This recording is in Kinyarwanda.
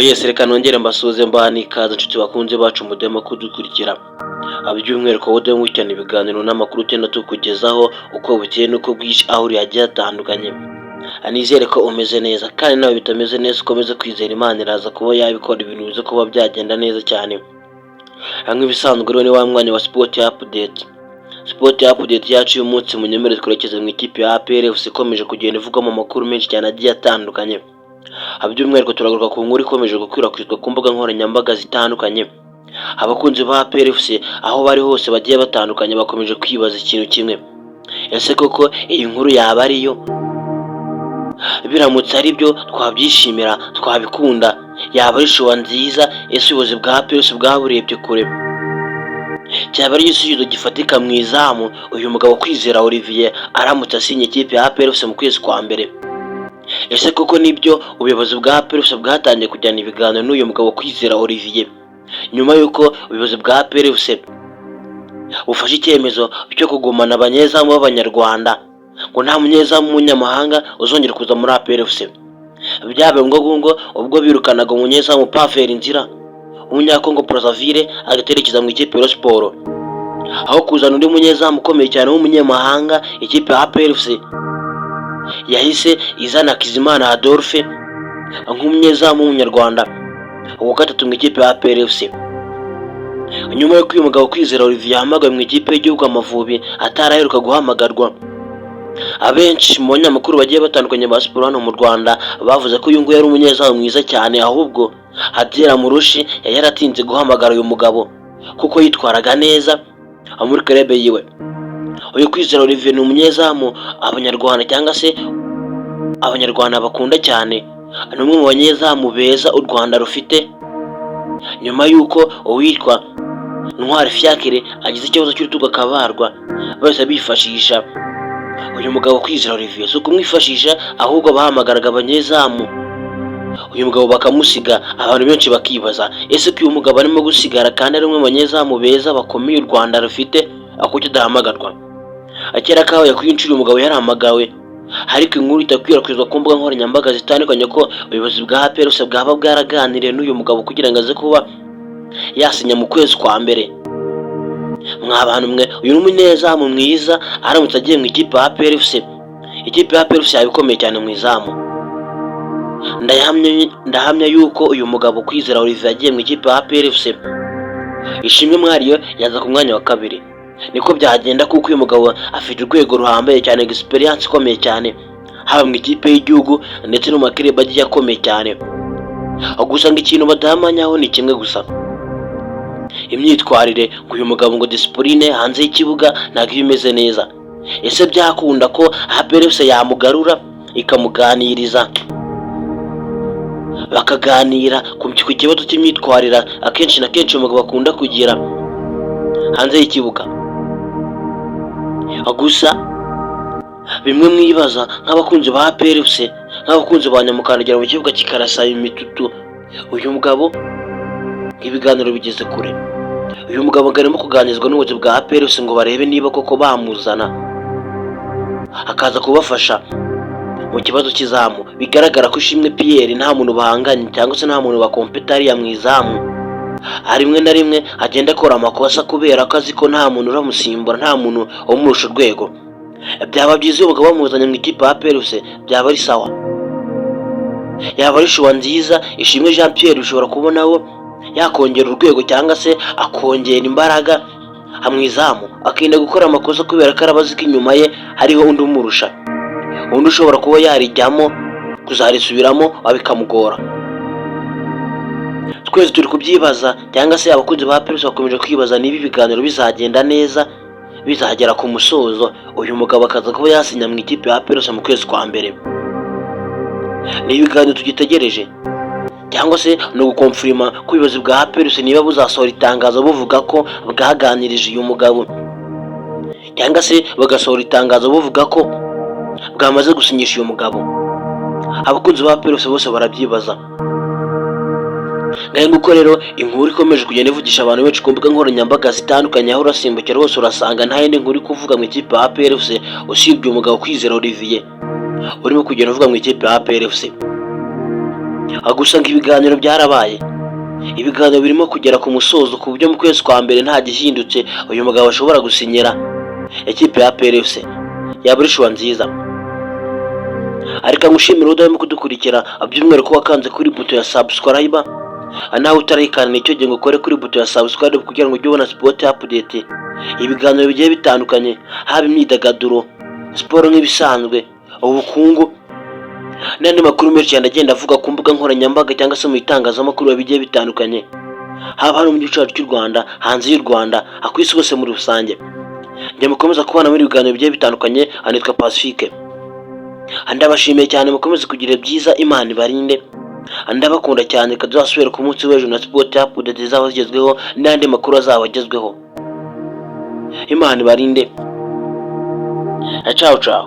Yes, reka nongere mbasuhuze, mbaha n'ikaze, inshuti bakunze bacu mudema kudukurikira, by'umwihariko wowe udahwema gukurikirana ibiganiro n'amakuru tugenda tukugezaho uko bukeye n'uko bwije, aho uri hagiye hatandukanye. Nizere ko umeze neza, kandi nawe bitameze neza ukomeze kwizera Imana, iraza kuba yabikora, ibintu bize kuba byagenda neza cyane. Nk'ibisanzwe rero, ni wa mwanya wa sport update. Sport update yacu y'umunsi, munyemere twerekeze mu ikipe ya APR FC ikomeje kugenda ivugwamo amakuru menshi cyane agiye atandukanye. By'umwihariko turagaruka ku nkuru ikomeje gukwirakwizwa ku mbuga nkoranyambaga zitandukanye. Abakunzi ba APR FC aho bari hose bagiye batandukanye bakomeje kwibaza ikintu kimwe: ese koko iyi nkuru yaba ariyo? Biramutse ari byo, twabyishimira, twabikunda, yaba ari choix nziza. Ese ubuyobozi bwa APR FC bwaburebye kure? Cyaba ari igisubizo gifatika mu izamu uyu mugabo Kwizera Olivier aramutse asinye ikipe ya APR FC mu kwezi kwa mbere? Ese koko nibyo, ubuyobozi bwa APR FC bwatangiye kujyana ibiganiro n'uyu mugabo Kwizera Olivier, nyuma y'uko ubuyobozi bwa APR FC bufashe icyemezo cyo kugumana abanyezamu b'Abanyarwanda, ngo nta munyezamu w'umunyamahanga uzongera kuza muri APR FC? Byabaye ngombwa ubwo birukanaga umunyezamu Pavelh Ndzila, umunyakongo Brazzaville, agaterekeza mu ikipe ya Sport, aho kuzana undi munyezamu ukomeye cyane w'umunyamahanga, ikipe ya APR FC yahise izana Hakizimana Adolphe nk'umunyezamu w'Umunyarwanda uwa gatatu mu ikipe ya APR FC. Nyuma y'uko uyu mugabo Kwizera Olivier yahamagawe mu ikipe y'igihugu Amavubi ataraheruka guhamagarwa, abenshi mu banyamakuru bagiye batandukanye ba siporo hano mu Rwanda bavuze ko uyu nguyu ari umunyezamu mwiza cyane, ahubwo Hadji Lamouchi yari yaratinze guhamagara uyu mugabo kuko yitwaraga neza muri club yiwe. Uyu Kwizera Olivier ni umunyezamu Abanyarwanda cyangwa se Abanyarwanda bakunda cyane, ni umwe mu banyezamu beza u Rwanda rufite, nyuma y'uko uwitwa Ntwari Fiacre agize ikibazo cy'urutugu akabarwa, bahise bifashisha uyu mugabo Kwizera Olivier. Si ukumwifashisha, ahubwo bahamagaraga abanyezamu, uyu mugabo bakamusiga. Abantu benshi bakibaza: ese ko uyu mugabo arimo gusigara kandi ari umwe mu banyezamu beza bakomeye u Rwanda rufite, kuki adahamagarwa? Kera kabaye, kuri iyi nshuro uyu mugabo yarahamagawe, ariko inkuru idakwirakwizwa ku mbuga nkoranyambaga zitandukanye ko ubuyobozi bwa APR bwaba bwaraganiriye n'uyu mugabo kugira ngo aze kuba yasinya mu kwezi kwa mbere. Mwa bantu mwe, uyu ni umunyezamu mwiza. Aramutse agiye mu ikipe ya APR FC, ikipe ya APR FC yaba ikomeye cyane mu izamu. Ndahamya yuko uyu mugabo Kwizera Olivier yagiye mu ikipe ya APR FC, Ishimwe Mwariyo yaza ku mwanya wa kabiri. Niko byagenda, kuko uyu mugabo afite urwego ruhambaye cyane, experience ikomeye cyane, haba mu ikipe y'igihugu ndetse no mu ma club agiye akomeye cyane. Gusa ngo ikintu badahamanyaho ni kimwe gusa, imyitwarire. Ngo uyu mugabo ngo discipline hanze y'ikibuga ntabwo iba imeze neza. Ese byakunda ko APR FC yamugarura, ikamuganiriza, bakaganira ku kibazo cy'imyitwarire akenshi na kenshi umugabo akunda kugira hanze y'ikibuga? Gusa bimwe mwibaza nk'abakunzi ba APR FC, nk'abakunzi ba nyamukandagira mu kibuga kikarasa imitutu, uyu mugabo ibiganiro bigeze kure. Uyu mugabo ngo arimo kuganirizwa n'ubuyobozi bwa APR FC ngo barebe niba koko bamuzana akaza kubafasha mu kibazo cy'izamu. Bigaragara ko Ishimwe Pierre nta muntu bahanganye cyangwa se nta muntu bakompeta hariya mu izamu. Rimwe na rimwe agenda akora amakosa kubera ko azi ko nta muntu uramusimbura, nta muntu umurusha urwego. Byaba byiza iyo umugabo bamuzanye mu ikipe ya APR FC, byaba ari sawa, yaba ari choix nziza. Ishimwe Jean Pierre ushobora kubonaho yakongera urwego cyangwa se akongera imbaraga mu izamu, akirinda gukora amakosa kubera ko araba azi ko inyuma ye hariho undi umurusha, undi ushobora kuba yarijyamo kuzarisubiramo bikamugora. Twese turi kubyibaza, cyangwa se abakunzi ba APR bakomeje kwibaza niba ibiganiro bizagenda neza, bizagera ku musozo, uyu mugabo akaza kuba yasinya mu ikipe ya APR mu kwezi kwa mbere. Ni ibiganiro tugitegereje, cyangwa se ni ugukomfirima ko ubuyobozi bwa APR niba buzasohora itangazo buvuga ko bwaganirije uyu mugabo, cyangwa se bagasohora itangazo buvuga ko bwamaze gusinyisha uyu mugabo. Abakunzi ba APR bose barabyibaza. Ngahe nguko rero, inkuru ikomeje kugenda ivugisha abantu benshi ku mbuga nkoranyambaga zitandukanye. Aho urasimbukira hose urasanga nta yindi nkuru iri kuvuga mu ikipe ya APR FC usibye umugabo Kwizera Olivier urimo kugenda uvuga mu ikipe ya APR FC. Gusa ngo ibiganiro byarabaye, ibiganiro birimo kugera ku musozo, ku buryo mu kwezi kwa mbere nta gihindutse uyu mugabo ashobora gusinyira ekipe ya APR FC. Yaba ari choix nziza. Ariko ngushimira udahwema kudukurikira, by'umwihariko wakanze kuri buto ya subscribe. Nawe utarayikanda, nicyo gihe ngo ukore kuri buto ya subscribe kugira ngo ujye ubona sport update, ibiganiro bigiye bitandukanye, haba imyidagaduro, siporo nk'ibisanzwe, ubukungu n'andi makuru menshi cyane agenda avuga ku mbuga nkoranyambaga cyangwa se mu itangazamakuru bigiye bitandukanye, haba hano mu gihugu cyacu cy'u Rwanda, hanze y'u Rwanda, ku isi hose muri rusange. Njye mukomeza kubana muri ibiganiro bigiye bitandukanye, anitwa Pacifique. Ndabashimiye cyane, mukomeze kugira byiza, Imana ibarinde, ndabakunda cyane. Reka tuzasubire ku munsi w'ejo na sport update zizaba zigezweho n'andi makuru azaba agezweho. Imana ibarinde, ciao ciao.